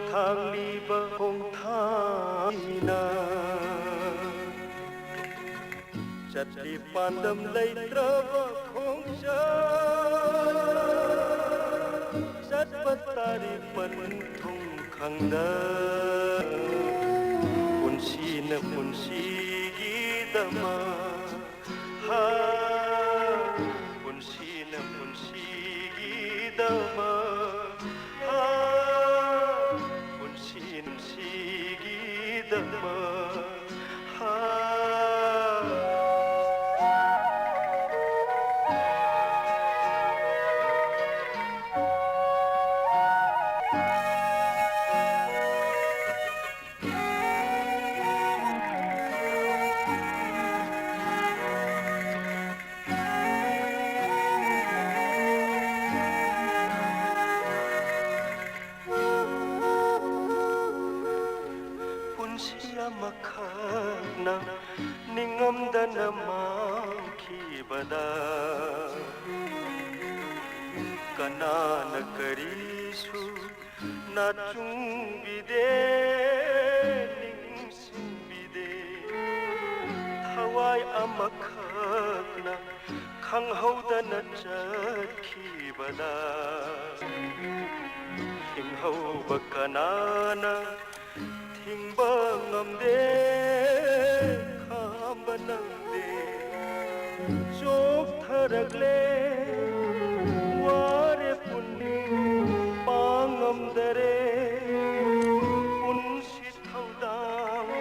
ꯊꯥꯡꯂꯤꯕ ꯈꯣꯡꯊꯥꯡꯁꯤꯅ? ꯆꯠꯂꯤ ꯄꯥꯟꯗꯝ ꯂꯩꯇ꯭ꯔꯕ ꯈꯣꯡꯆꯠ, ꯆꯠꯄ ꯇꯥꯔꯤ ꯄꯟꯊꯨꯡ ꯈꯪꯗ꯫ ꯄꯨꯟꯁꯤꯅ ꯄꯨꯟꯁꯤꯒꯤꯗꯃꯛ, ꯍꯥ, ꯄꯨꯟꯁꯤꯅ ꯄꯨꯟꯁꯤꯒꯤꯗꯃꯛ, ꯍꯥ, ꯄꯨꯟꯁꯤ ꯅꯨꯡꯁꯤꯒꯤꯗꯃꯛ, ꯍꯥ꯫ ꯄꯨꯟꯁꯤ ꯑꯃꯈꯛꯅ ꯅꯤꯡꯉꯝꯗꯅ ꯃꯥꯡꯈꯤꯕꯗ, ꯀꯅꯥꯅ ꯀꯔꯤꯁꯨ ꯅꯥꯆꯨꯡꯕꯤꯗꯦ, ꯅꯤꯡꯁꯤꯡꯕꯤꯗꯦ꯫ ꯊꯋꯥꯏ ꯑꯃꯈꯛꯅ ꯈꯪꯍꯧꯗꯅ ꯆꯠꯈꯤꯕꯗ, ꯍꯤꯡꯍꯧꯕ ꯀꯅꯥꯅ ꯊꯤꯡꯕ ꯉꯝꯗꯦ, ꯈꯥꯝꯕ ꯅꯪꯗꯦ꯫ ꯆꯣꯛꯊꯔꯛꯂꯦ, ꯋꯥꯔꯦ ꯄꯨꯛꯅꯤꯡ ꯄꯥꯡꯉꯝꯗꯔꯦ꯫ ꯄꯨꯟꯁꯤ ꯊꯧꯗꯥꯡ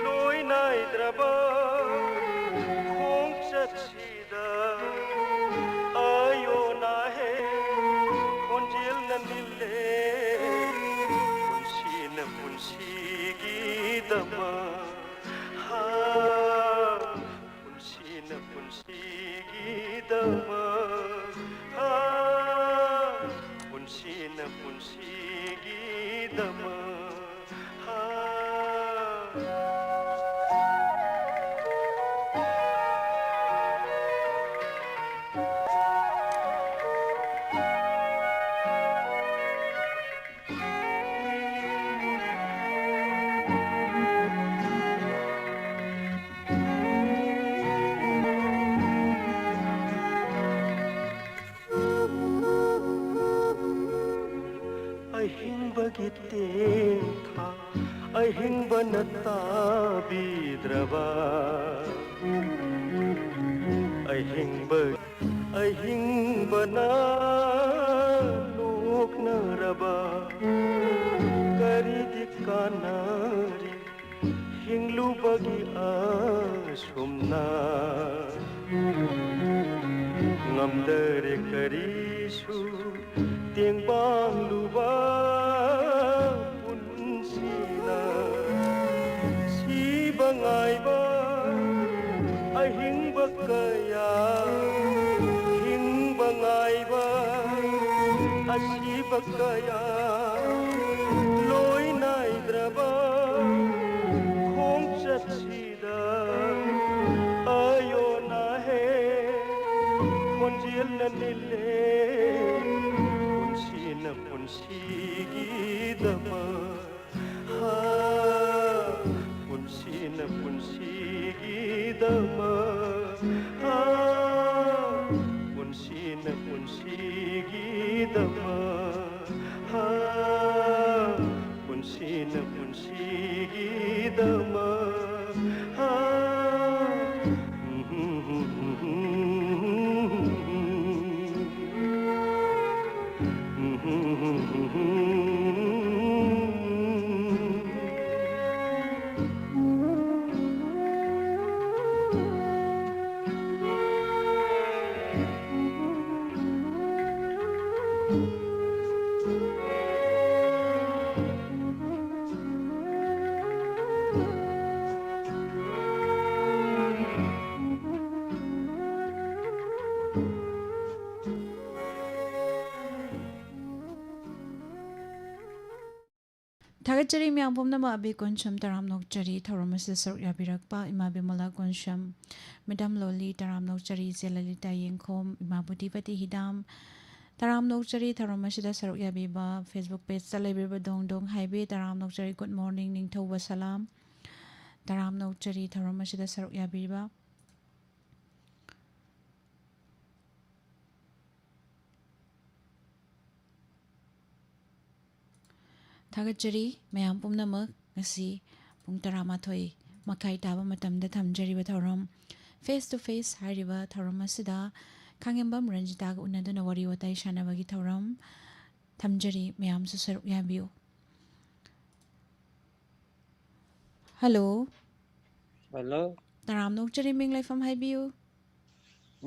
ꯂꯣꯏ ꯅꯥꯏꯗ꯭ꯔꯕ ꯈꯣꯡꯆꯠꯁꯤꯗ ꯑꯌꯣꯟ ꯑꯍꯦꯟ ꯈꯣꯟꯖꯦꯜꯅ ꯅꯤꯜꯂꯦ꯫ ꯄꯨꯟꯁꯤꯅ ꯄꯨꯟꯁꯤꯒꯤꯗꯃꯛ, ꯍꯥ, ꯄꯨꯟꯁꯤꯅ ꯄꯨꯟꯁꯤꯒꯤꯗꯃꯛ, ꯍꯥ, ꯄꯨꯟꯁꯤꯅ ꯄꯨꯟꯁꯤꯒꯤꯗꯃꯛ, ꯍꯥ꯫ ꯇꯦꯟꯊꯥ ꯑꯍꯤꯡꯕꯅ ꯇꯥꯕꯤꯗ꯭ꯔꯕ, ꯑꯍꯤꯡꯕ, ꯑꯍꯤꯡꯕꯅ ꯅꯣꯛꯅꯔꯕ, ꯀꯔꯤꯗꯤ ꯀꯥꯟꯅꯔꯤ ꯍꯤꯡꯂꯨꯕꯒꯤ ꯑꯁꯨꯝꯅ? ꯉꯝꯗꯔꯦ ꯀꯔꯤꯁꯨ ꯇꯦꯡꯕꯥꯡꯂꯨꯕ ꯄꯨꯟꯁꯤꯅ꯫ ꯁꯤꯕ ꯉꯥꯏꯕ ꯑꯍꯤꯡꯕ ꯀꯌꯥ, ꯍꯤꯡꯕ ꯉꯥꯏꯕ ꯑꯁꯤꯕ ꯀꯌꯥ, ꯂꯣꯏ ꯅꯥꯏꯗ꯭ꯔꯕ ꯈꯣꯡꯆꯠꯁꯤꯗ ꯑꯌꯣꯟ ꯑꯍꯦꯟ ꯈꯣꯟꯖꯦꯜꯅ ꯅꯤꯜꯂꯦ ꯄꯨꯟꯁꯤꯅ ꯄꯨꯟꯁꯤꯒꯤꯗꯃꯛ꯫ ꯍꯥ, ꯄꯨꯟꯁꯤꯅ ꯄꯨꯟꯁꯤꯒꯤꯗꯃꯛ꯫ ꯍꯥ, ꯄꯨꯟꯁꯤꯅ ꯄꯨꯟꯁꯤꯒꯤꯗꯃꯛ꯫ ꯍꯥ, ꯄꯨꯟꯁꯤꯅ ꯄꯨꯟꯁꯤꯒꯤꯗꯃꯛ꯫ ꯍꯥ꯫ ꯊꯥꯒꯠꯆꯔꯤ ꯃꯌꯥꯝ ꯄꯨꯝꯅꯃꯛ꯫ ꯑꯕꯤ ꯀꯣꯟꯁꯝ ꯇꯔꯥꯝꯅ ꯑꯣꯛꯆꯔꯤ ꯊꯧꯔꯝ ꯑꯁꯤꯗ ꯁꯔꯨꯛ ꯌꯥꯕꯤꯔꯛꯄ ꯏꯃꯥ ꯕꯤꯃꯂꯥ ꯀꯣꯟꯁꯝ, ꯃꯦꯗꯥꯝ ꯂꯣꯂꯤ ꯇꯔꯥꯝꯅ ꯑꯣꯛꯆꯔꯤ, ꯏꯆꯦ ꯂꯂꯤꯇꯥ ꯌꯦꯡꯈꯣꯝ, ꯏꯃꯥ ꯕꯨꯙꯤꯄꯇꯤ ꯍꯤꯗꯥꯝ ꯇꯔꯥꯝꯅ ꯑꯣꯛꯆꯔꯤ ꯊꯧꯔꯝ ꯑꯁꯤꯗ ꯁꯔꯨꯛ ꯌꯥꯕꯤꯕ꯫ Facebook page ꯇ ꯂꯩꯕꯤꯔꯤꯕ ꯗꯣꯡ ꯗꯣꯡ ꯍꯥꯏꯕꯤ ꯇꯔꯥꯝꯅ ꯑꯣꯛꯆꯔꯤ꯫ Good morning ꯅꯤꯡꯊꯧꯕ ꯁꯂꯥꯝ ꯇꯔꯥꯝꯅ ꯑꯣꯛꯆꯔꯤ ꯊꯧꯔꯝ ꯑꯁꯤꯗ ꯁꯔꯨꯛ ꯌꯥꯕꯤꯕ꯫ ꯊꯥꯒꯠꯆꯔꯤ ꯃꯌꯥꯝ ꯄꯨꯝꯅꯃꯛ꯫ ꯉꯁꯤ ꯄꯨꯡ ꯇꯔꯥꯃꯥꯊꯣꯏ ꯃꯈꯥꯏ ꯇꯥꯕ ꯃꯇꯝꯗ ꯊꯝꯖꯔꯤꯕ ꯊꯧꯔꯝ Face to Face ꯍꯥꯏꯔꯤꯕ ꯊꯧꯔꯝ ꯑꯁꯤꯗ ꯈꯥꯉꯦꯝꯕꯝ ꯔꯟꯖꯤꯇꯥꯒ ꯎꯅꯗꯨꯅ ꯋꯥꯔꯤ ꯋꯥꯇꯥꯏ ꯁꯥꯟꯅꯕꯒꯤ ꯊꯧꯔꯝ ꯊꯝꯖꯔꯤ꯫ ꯃꯌꯥꯝꯁꯨ ꯁꯔꯨꯛ ꯌꯥꯕꯤꯌꯨ꯫ ꯍꯜꯂꯣ꯫ ꯍꯜꯂꯣ꯫ ꯇꯔꯥꯝꯅ ꯑꯣꯛꯆꯔꯤ, ꯃꯤꯡ ꯂꯩꯐꯝ ꯍꯥꯏꯕꯤꯌꯨ꯫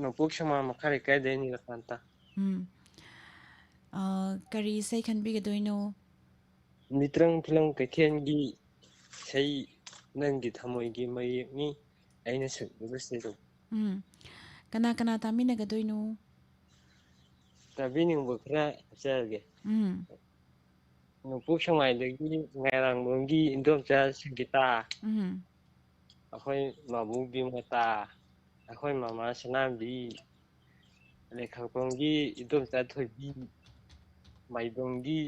ꯅꯣꯡꯄꯣꯛ ꯁꯃꯥ ꯃꯈꯥ ꯂꯩꯀꯥꯏꯗꯩꯅꯤ, ꯂꯀꯥꯟꯇ꯫ ꯎꯝ꯫ ꯑ, ꯀꯔꯤ ꯏꯁꯩ ꯈꯟꯕꯤꯒꯗꯣꯏꯅꯣ? ꯃꯤꯇ꯭ꯔꯪ ꯐꯤꯂꯝ ꯀꯩꯊꯦꯜꯒꯤ ꯏꯁꯩ ꯅꯪꯒꯤ ꯊꯃꯣꯏꯒꯤ ꯃꯌꯦꯛꯅꯤ ꯑꯩꯅ ꯁꯛꯂꯤꯕꯁꯤꯗ꯫ ꯎꯝ꯫ ꯀꯅꯥ ꯀꯅꯥ ꯇꯥꯃꯤꯟꯅꯒꯗꯣꯏꯅꯣ? ꯇꯥꯕꯤꯅꯤꯡꯕ ꯈꯔ ꯍꯥꯞꯆꯔꯒꯦ꯫ ꯎꯝ꯫ ꯅꯣꯡꯄꯣꯛ ꯁꯦꯛꯃꯥꯏꯗꯒꯤ ꯉꯥꯏꯔꯥꯡꯕꯝꯒꯤ ꯏꯟꯗꯣꯝꯆꯥ ꯁꯪꯒꯤꯇꯥ, ꯎꯝ꯫ ꯑꯩꯈꯣꯏ ꯃꯥꯕꯨ ꯕꯤꯃꯇꯥ, ꯑꯩꯈꯣꯏ ꯃꯃꯥ ꯁꯅꯥꯝꯕꯤ, ꯂꯩꯈꯥꯛꯄꯝꯒꯤ ꯏꯟꯗꯣꯝꯆꯥ ꯊꯣꯏꯕꯤ, ꯃꯥꯏꯕꯝꯒꯤ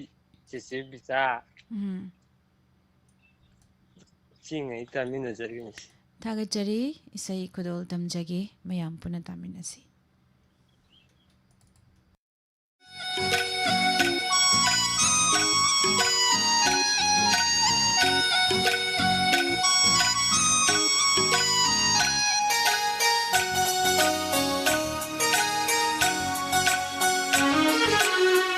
ꯆꯦꯆꯦ ꯕꯤꯆꯥ, ꯎꯝ꯫ ꯁꯤꯉꯩ ꯇꯥꯃꯤꯟꯅꯖꯔꯤꯕꯅꯤ꯫ ꯊꯥꯒꯠꯆꯔꯤ꯫ ꯏꯁꯩ ꯈꯨꯗꯣꯜ ꯇꯝꯖꯒꯦ꯫ ꯃꯌꯥꯝ ꯄꯨꯟꯅ ꯇꯥꯃꯤꯟꯅꯁꯤ꯫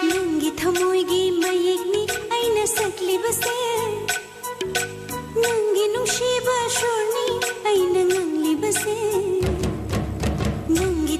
ꯅꯪꯒꯤ ꯊꯃꯣꯏꯒꯤ ꯃꯌꯦꯛꯅꯤ ꯑꯩꯅ ꯁꯛꯂꯤꯕꯁꯦ, ꯅꯪꯒꯤ ꯅꯨꯡꯁꯤꯕ ꯁꯨꯔꯅꯤ ꯑꯩꯅ ꯉꯥꯡꯂꯤꯕꯁꯦ, ꯅꯪꯒꯤ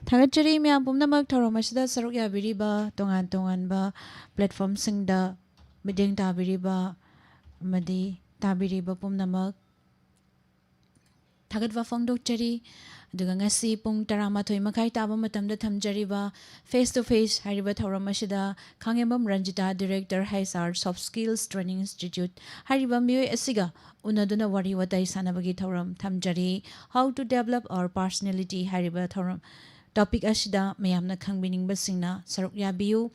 ꯊꯥꯒꯠꯆꯔꯤ ꯃꯌꯥꯝ ꯄꯨꯝꯅꯃꯛ ꯊꯧꯔꯝ ꯑꯁꯤꯗ ꯁꯔꯨꯛ ꯌꯥꯕꯤꯔꯤꯕ, ꯇꯣꯉꯥꯟ ꯇꯣꯉꯥꯟꯕ platformꯁꯤꯡꯗ ꯃꯤꯠꯌꯦꯡ ꯇꯥꯕꯤꯔꯤꯕ ꯑꯃꯗꯤ ꯇꯥꯕꯤꯔꯤꯕ ꯄꯨꯝꯅꯃꯛ꯫ ꯊꯥꯒꯠꯄ ꯐꯣꯡꯗꯣꯛꯆꯔꯤ꯫ ꯑꯗꯨꯒ ꯉꯁꯤ ꯄꯨꯡ ꯇꯔꯥꯃꯥꯊꯣꯏ ꯃꯈꯥꯏ ꯇꯥꯕ ꯃꯇꯝꯗ ꯊꯝꯖꯔꯤꯕ Face to Face ꯍꯥꯏꯔꯤꯕ ꯊꯧꯔꯝ ꯑꯁꯤꯗ ꯈꯥꯉꯦꯝꯕꯝ Ranjita, Director, H R, Soft Skills Training Institute ꯍꯥꯏꯔꯤꯕ ꯃꯤꯑꯣꯏ ꯑꯁꯤꯒ ꯎꯅꯗꯨꯅ ꯋꯥꯔꯤ ꯋꯥꯇꯥꯏ ꯁꯥꯟꯅꯕꯒꯤ ꯊꯧꯔꯝ ꯊꯝꯖꯔꯤ꯫ How to Develop Our Personality ꯍꯥꯏꯔꯤꯕ ꯊꯧꯔꯝ topic ꯑꯁꯤꯗ ꯃꯌꯥꯝꯅ ꯈꯪꯕꯤꯅꯤꯡꯕꯁꯤꯡꯅ ꯁꯔꯨꯛ ꯌꯥꯕꯤꯌꯨ꯫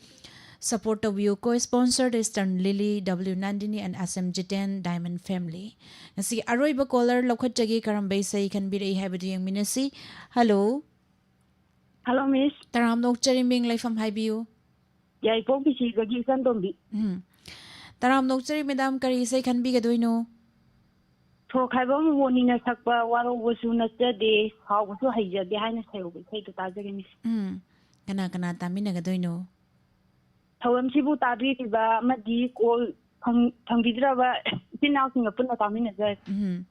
Support ꯇꯧꯕꯤꯌꯨ꯫ Co-sponsored Eastern Lily, W Nandini and S M Jiten, Diamond Family꯫ ꯉꯁꯤꯒꯤ ꯑꯔꯣꯏꯕ caller ꯂꯧꯈꯠꯆꯒꯦ꯫ ꯀꯔꯝꯕ ꯏꯁꯩ ꯈꯟꯕꯤꯔꯛꯏ ꯍꯥꯏꯕꯗꯨ ꯌꯦꯡꯃꯤꯟꯅꯁꯤ꯫ Hello꯫ Hello, Miss꯫ ꯇꯔꯥꯝꯅ ꯑꯣꯛꯆꯔꯤ, ꯃꯤꯡ ꯂꯩꯐꯝ ꯍꯥꯏꯕꯤꯌꯨ꯫ ꯌꯥꯏꯄꯣꯛ ꯄꯤꯁꯤꯗꯒꯤ ꯏꯆꯟꯇꯣꯝꯕꯤ꯫ ꯎꯝ꯫ ꯇꯔꯥꯝꯅ ꯑꯣꯛꯆꯔꯤ, madam, ꯀꯔꯤ ꯏꯁꯩ ꯈꯟꯕꯤꯒꯗꯣꯏꯅꯣ? ꯁꯣꯔ ꯈꯥꯏꯕꯝ ꯋꯣꯅꯤꯅ ꯁꯛꯄ "ꯋꯥꯔꯧꯕꯁꯨ ꯅꯠꯆꯗꯦ, ꯁꯥꯎꯕꯁꯨ ꯍꯩꯖꯗꯦ" ꯍꯥꯏꯅ ꯁꯩꯍꯧꯕ ꯏꯁꯩꯗꯨ ꯇꯥꯖꯒꯦ, Miss꯫ ꯎꯝ꯫ ꯀꯅꯥ ꯀꯅꯥ ꯇꯥꯃꯤꯟꯅꯒꯗꯣꯏꯅꯣ? ꯊꯧꯔꯝꯁꯤꯕꯨ ꯇꯥꯕꯤꯔꯤꯕ ꯑꯃꯗꯤ call ꯐꯪ-, ꯐꯪꯕꯤꯗ꯭ꯔꯕ ꯏꯆꯤꯟ ꯏꯅꯥꯎꯁꯤꯡꯒ ꯄꯨꯟꯅ ꯇꯥꯃꯤꯟꯅꯖꯔꯒꯦ꯫ ꯎꯝ꯫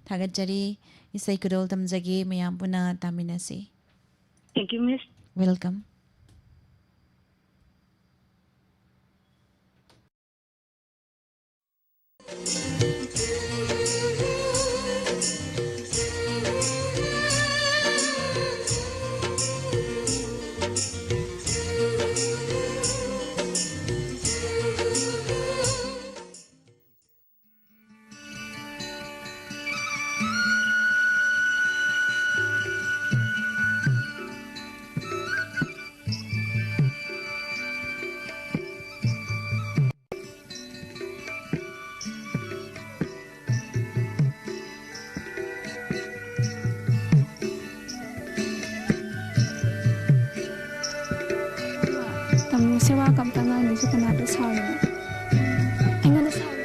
ꯊꯥꯒꯠꯆꯔꯤ꯫ ꯏꯁꯩ ꯈꯨꯗꯣꯜ ꯇꯝꯖꯒꯦ, ꯃꯌꯥꯝ ꯄꯨꯟꯅ ꯇꯥꯃꯤꯟꯅꯁꯤ꯫ Thank you, Miss꯫ Welcome꯫ ꯇꯥꯃꯣꯁꯦ ꯋꯥ ꯀꯝꯇ ꯉꯥꯡꯗꯦ, ꯁꯤ ꯀꯅꯥꯗ ꯁꯥꯎꯔꯤꯅꯣ? ꯑꯩꯉꯣꯟꯗ ꯁꯥꯎꯔꯤꯅꯣ?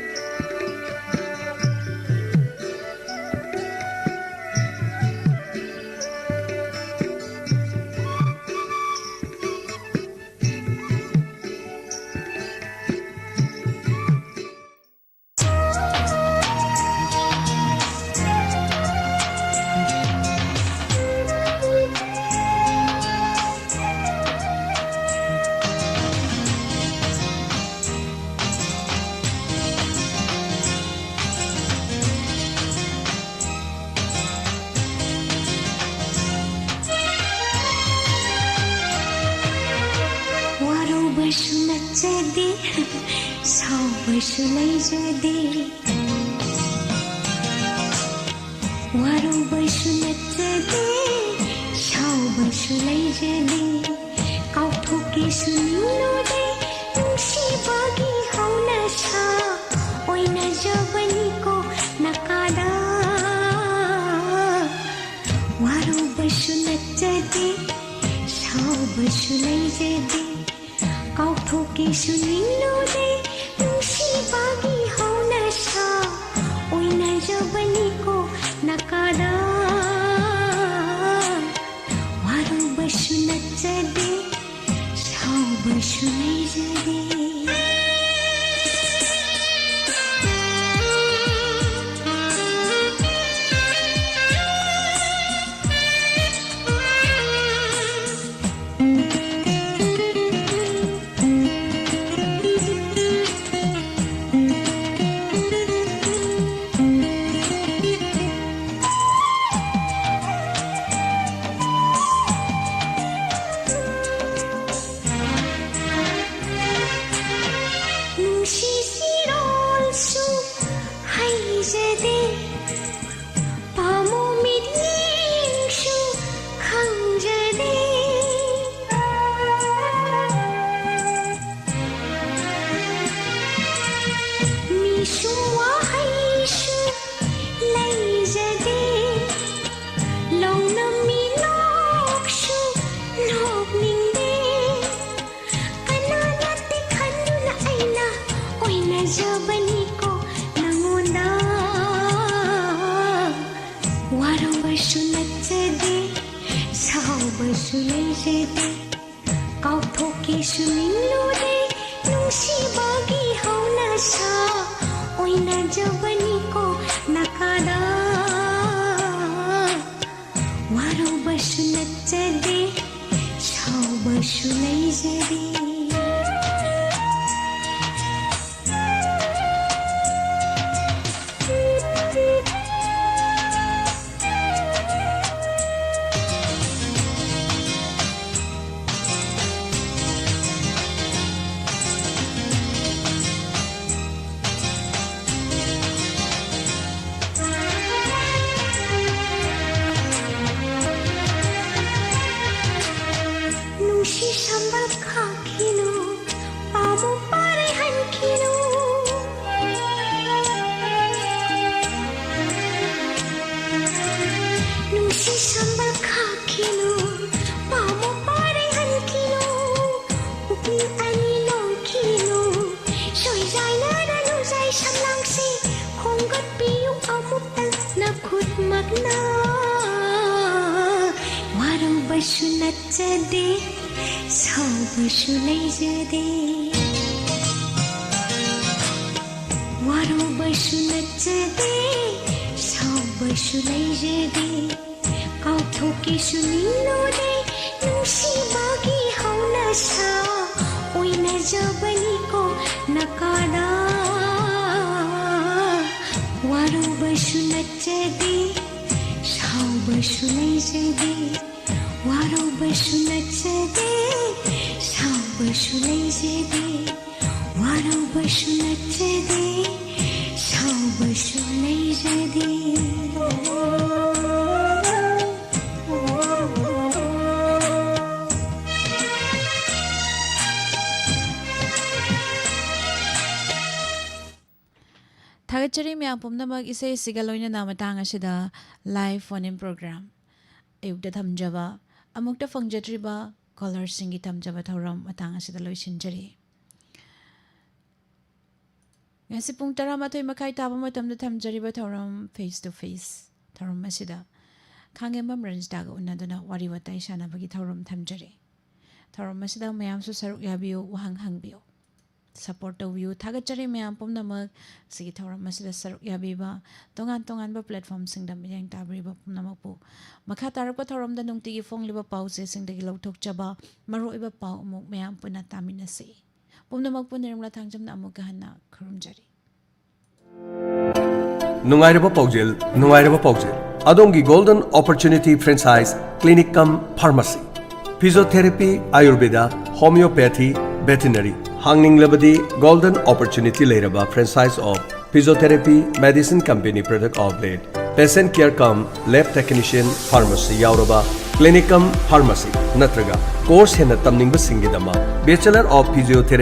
ꯅꯠꯆꯗꯦ, ꯁꯥꯎꯕꯁꯨ ꯂꯩꯖꯗꯦ꯫ ꯋꯥꯔꯧꯕꯁꯨ ꯅꯠꯆꯗꯦ, ꯁꯥꯎꯕꯁꯨ ꯂꯩꯖꯗꯦ꯫ ꯀꯥꯎꯊꯣꯛꯀꯦꯁꯨ ꯅꯤꯡꯂꯨꯗꯦ, ꯅꯨꯡꯁꯤꯕꯒꯤ ꯍꯧꯅꯁꯥ ꯑꯣꯏꯅꯖꯕꯅꯤꯀꯣ ꯅꯀꯥꯗ꯫ ꯋꯥꯔꯧꯕꯁꯨ ꯅꯠꯆꯗꯦ, ꯁꯥꯎꯕꯁꯨ ꯂꯩꯖꯗꯦ꯫ ꯀꯥꯎꯊꯣꯛꯀꯦꯁꯨ ꯅꯤꯡꯂꯨꯗꯦ, ꯅꯨꯡꯁꯤꯕꯒꯤ ꯍꯧꯅꯁꯥ ꯑꯣꯏꯅꯖꯕꯅꯤꯀꯣ ꯅꯀꯥꯗ꯫ ꯋꯥꯔꯧꯕꯁꯨ ꯅꯠꯆꯗꯦ, ꯁꯥꯎꯕꯁꯨ ꯂꯩꯖꯗꯦ꯫ ꯅꯨꯡꯁꯤ ꯁꯤꯔꯣꯜꯁꯨ ꯍꯩꯖꯗꯦ, ꯄꯥꯝꯃꯨ ꯃꯤꯠꯌꯦꯡꯁꯨ ꯈꯪꯖꯗꯦ꯫ ꯃꯤꯁꯨꯝ ꯋꯥꯍꯩꯁꯨ ꯂꯩꯖꯗꯦ, ꯂꯧꯅꯝꯃꯤ ꯅꯣꯛꯁꯨ ꯅꯣꯛꯅꯤꯡꯗꯦ꯫ ꯀꯅꯥꯅꯗꯤ ꯈꯟꯗꯨꯅ ꯑꯩꯅ ꯑꯣꯏꯅꯖꯕꯅꯤꯀꯣ ꯅꯉꯣꯟꯗ꯫ ꯋꯥꯔꯧꯕꯁꯨ ꯅꯠꯆꯗꯦ, ꯁꯥꯎꯕꯁꯨ ꯂꯩꯖꯗꯦ꯫ ꯀꯥꯎꯊꯣꯛꯀꯦꯁꯨ ꯅꯤꯡꯂꯨꯗꯦ, ꯅꯨꯡꯁꯤꯕꯒꯤ ꯍꯧꯅꯁꯥ ꯑꯣꯏꯅꯖꯕꯅꯤꯀꯣ ꯅꯀꯥꯗ꯫ ꯋꯥꯔꯧꯕꯁꯨ ꯅꯠꯆꯗꯦ, ꯁꯥꯎꯕꯁꯨ ꯂꯩꯖꯗꯦ꯫ ꯁꯝꯕꯜ ꯈꯥꯛꯈꯤꯅꯨ, ꯄꯥꯝꯃꯣ ꯄꯥꯔꯩ ꯍꯟꯈꯤꯅꯨ, ꯄꯨꯛꯅꯤꯡ ꯑꯅꯤ ꯂꯣꯡꯈꯤꯅꯨ, ꯁꯣꯏꯖꯥꯏꯅꯔꯅꯨ ꯖꯥꯏ ꯁꯝꯂꯥꯡꯁꯦ, ꯈꯣꯝꯒꯠꯄꯤꯌꯨ ꯑꯃꯨꯛꯇꯪ ꯅꯈꯨꯠꯃꯛꯅ꯫ ꯋꯥꯔꯧꯕꯁꯨ ꯅꯠꯆꯗꯦ, ꯁꯥꯎꯕꯁꯨ ꯂꯩꯖꯗꯦ꯫ ꯋꯥꯔꯧꯕꯁꯨ ꯅꯠꯆꯗꯦ, ꯁꯥꯎꯕꯁꯨ ꯂꯩꯖꯗꯦ꯫ ꯀꯥꯎꯊꯣꯛꯀꯦꯁꯨ ꯅꯤꯡꯂꯨꯗꯦ, ꯅꯨꯡꯁꯤꯕꯒꯤ ꯍꯧꯅꯁꯥ ꯑꯣꯏꯅꯖꯕꯅꯤꯀꯣ ꯅꯀꯥꯗ꯫ ꯋꯥꯔꯧꯕꯁꯨ ꯅꯠꯆꯗꯦ, ꯁꯥꯎꯕꯁꯨ ꯂꯩꯖꯗꯦ꯫ ꯋꯥꯔꯧꯕꯁꯨ ꯅꯠꯆꯗꯦ, ꯁꯥꯎꯕꯁꯨ ꯂꯩꯖꯗꯦ꯫ ꯋꯥꯔꯧꯕꯁꯨ ꯅꯠꯆꯗꯦ, ꯁꯥꯎꯕꯁꯨ ꯂꯩꯖꯗꯦ꯫ ꯊꯥꯒꯠꯆꯔꯤ ꯃꯌꯥꯝ ꯄꯨꯝꯅꯃꯛ, ꯏꯁꯩ ꯑꯁꯤꯒ ꯂꯣꯏꯅꯅ ꯃꯇꯥꯡ ꯑꯁꯤꯗ live phone in program ꯑꯌꯨꯛꯇ ꯊꯝꯖꯕ, ꯑꯃꯨꯛꯇ ꯐꯪꯖꯗ꯭ꯔꯤꯕ caller ꯁꯤꯡꯒꯤ ꯊꯝꯖꯕ ꯊꯧꯔꯝ ꯃꯇꯥꯡ ꯑꯁꯤꯗ ꯂꯣꯏꯁꯤꯟꯖꯔꯤ꯫ ꯉꯁꯤ ꯄꯨꯡ ꯇꯔꯥꯃꯥꯊꯣꯏ ꯃꯈꯥꯏ ꯇꯥꯕ ꯃꯇꯝꯗ ꯊꯝꯖꯔꯤꯕ ꯊꯧꯔꯝ Face to Face ꯊꯧꯔꯝ ꯑꯁꯤꯗ ꯈꯥꯡꯉꯦꯝꯕꯝ ꯔꯟꯖꯤꯇꯥꯒ ꯎꯅꯗꯨꯅ ꯋꯥꯔꯤ ꯋꯥꯇꯥꯏ ꯁꯥꯟꯅꯕꯒꯤ ꯊꯧꯔꯝ ꯊꯝꯖꯔꯤ꯫ ꯊꯧꯔꯝ ꯑꯁꯤꯗ ꯃꯌꯥꯝꯁꯨ ꯁꯔꯨꯛ ꯌꯥꯕꯤꯌꯨ, ꯋꯥꯍꯪ ꯍꯪꯕꯤꯌꯨ, support ꯇꯧꯕꯤꯌꯨ꯫ ꯊꯥꯒꯠꯆꯔꯤ ꯃꯌꯥꯝ ꯄꯨꯝꯅꯃꯛ꯫ ꯁꯤꯒꯤ ꯊꯧꯔꯝ ꯑꯁꯤꯗ ꯁꯔꯨꯛ ꯌꯥꯕꯤꯕ, ꯇꯣꯉꯥꯟ ꯇꯣꯉꯥꯟꯕ platform ꯁꯤꯡꯗ ꯃꯤꯠꯌꯦꯡ ꯇꯥꯕꯤꯔꯤꯕ ꯄꯨꯝꯅꯃꯛꯄꯨ꯫ ꯃꯈꯥ ꯇꯥꯔꯛꯄ ꯊꯧꯔꯝꯗ ꯅꯨꯡꯇꯤꯒꯤ ꯐꯣꯡꯂꯤꯕ ꯄꯥꯎꯆꯦꯁꯤꯡꯗꯒꯤ ꯂꯧꯊꯣꯛꯆꯕ ꯃꯔꯨꯑꯣꯏꯕ ꯄꯥꯎ ꯑꯃꯨꯛ ꯃꯌꯥꯝ ꯄꯨꯟꯅ ꯇꯥꯃꯤꯟꯅꯁꯤ꯫ ꯄꯨꯝꯅꯃꯛꯄꯨ ꯅꯤꯔꯃꯂꯥ ꯊꯥꯡꯖꯝꯅ ꯑꯃꯨꯛꯀ ꯍꯟꯅ ꯈꯨꯔꯨꯝꯖꯔꯤ꯫ ꯅꯨꯡꯉꯥꯏꯔꯕ ꯄꯥꯎꯖꯦꯜ, ꯅꯨꯡꯉꯥꯏꯔꯕ ꯄꯥꯎꯖꯦꯜ꯫ ꯑꯗꯣꯝꯒꯤ Golden Opportunity Franchise Clinic cum Pharmacy꯫ Physiotherapy, Ayurveda, Homeopathy, Veterinary꯫ ꯍꯥꯡꯅꯤꯡꯂꯕꯗꯤ Golden Opportunity ꯂꯩꯔꯕ Franchise of Physiotherapy, Medicine Company Product Outlet, Patient Care cum Lab Technician, Pharmacy ꯌꯥꯎꯔꯕ Clinic cum Pharmacy ꯅꯠꯇ꯭ꯔꯒ course ꯍꯦꯟꯅ ꯇꯝꯅꯤꯡꯕꯁꯤꯡꯒꯤꯗꯃꯛ Bachelor of Physiotherapy